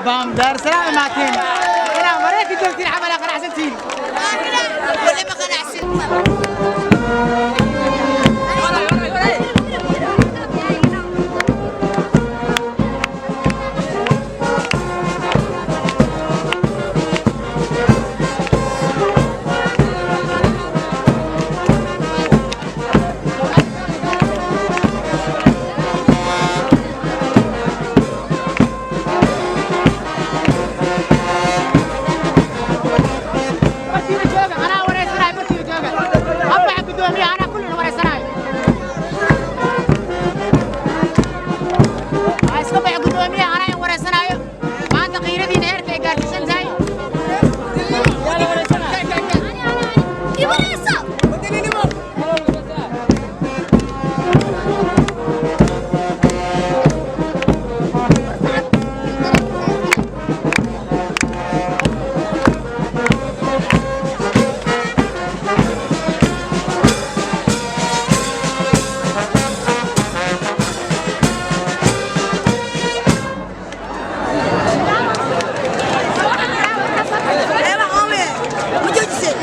Bam Daarsalaam imaateen inaa Maraykan joogtiin camal aa qanacsantihiin. Wali ma qanacsan. Bartiina jooga, anaa wareysanayo. Bartiina jooga, habbaxa guddoomiyaha, anaa kullina wareysanayo. Ha iska baxa guddoomiyaha, anaa in wareysanayo. Maanta qiiradiina heerka ay gaarsiisan tahay. Ma joojisay?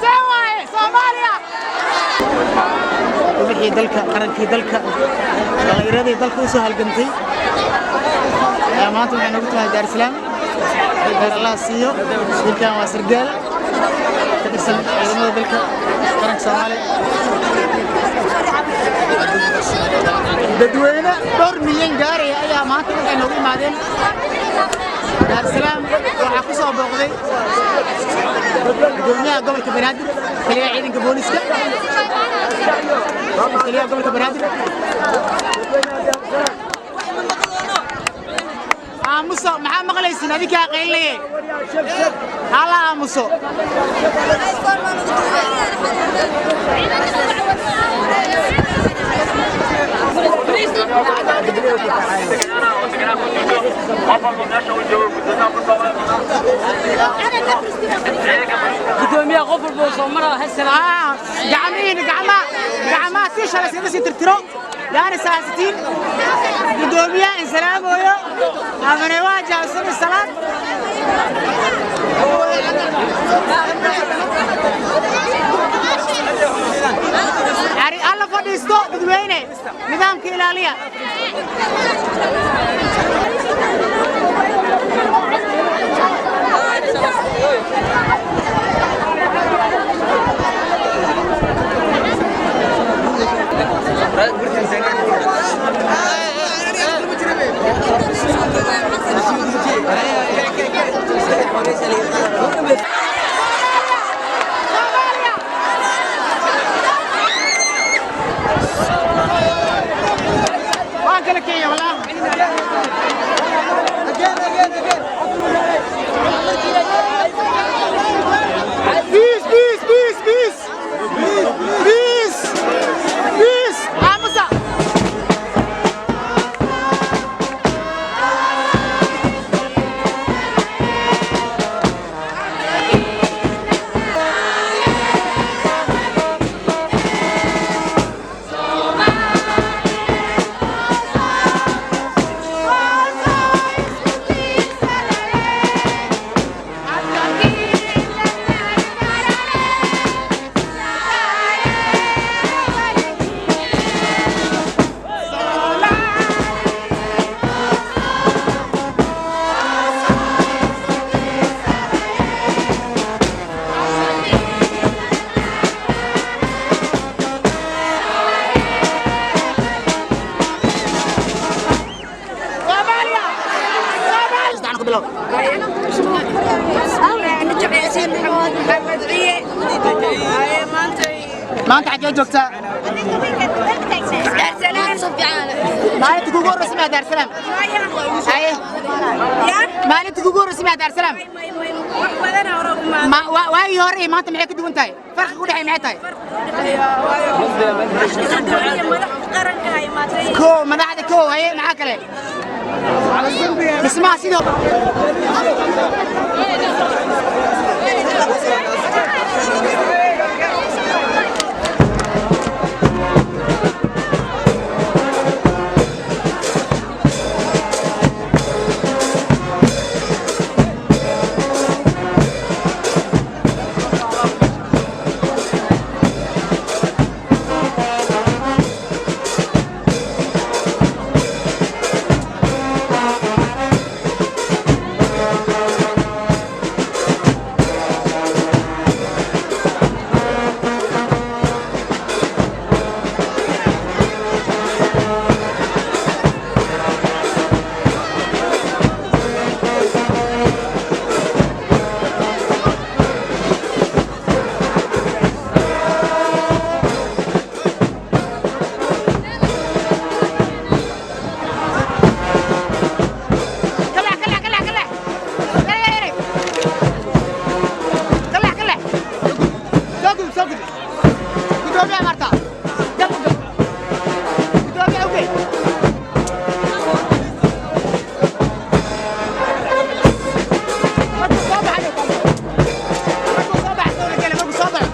See waaye Soomaaliya, wixii dalka, qarankii dalka, dhallinyaradii dalka u soo halgantay ayaa maanta waxay noogu tahay Daarsalaam. Gaar Allah siiyo. Wiilkan waa sargaal ka tirsan ciidamada dalka, qaranka Soomaaliya. Dadweyne dhowr milyan gaaraya ayaa maanta waxay noogu imaadeen Daarsalaam. Waxaa ku soo booqday gudoomiyaha gobolka Banaadir, taliyaha ciidanka booliska, taliyaha gobolka Banaadir. Aamuso, maxaa maqlaysin? Adinkaa qaylinaya, hala aamuso. Gudoomiyaha qof walba oo soo mara ha salaam. Gacmihiina, gacmaha, gacmaha si shalay iskaga sii tirtiro yaani saasitiin. Gudoomiyaha in salaamooyo amane waa jaabsan salaad. Alla fadhiisto dadweyne, nidaamka ilaaliya. Soomaaliya. Waan kala Kenya wallah. Peace, peace, peace, peace. Peace. Peace. Aamusa. Maanta xaggee joogtaa? Maalinta kugu horreysa maa Daarsalaam? Haye, maalinta kugu horreysa maa Daarsalaam? Waagii hore iyo maanta maxay ka duwan tahay? Farqiga u dhexeeya maxay tahay? Koo madaxda koo. Haye, maxaa kale? Dhismaha sidoo. Kalax, kalax, kalax, kalax. Kalax, kalax, kalax. Soo gudub, soo gudub. Gudoomiyaha Marta. Gal u gal. Gudoomiyaha u gey. Markuu soo baxayo, markuu soo baxo, soo gala, markuu soo baxo.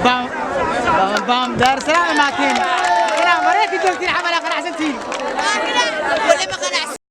Bam, bam, bam. Daar Salaam.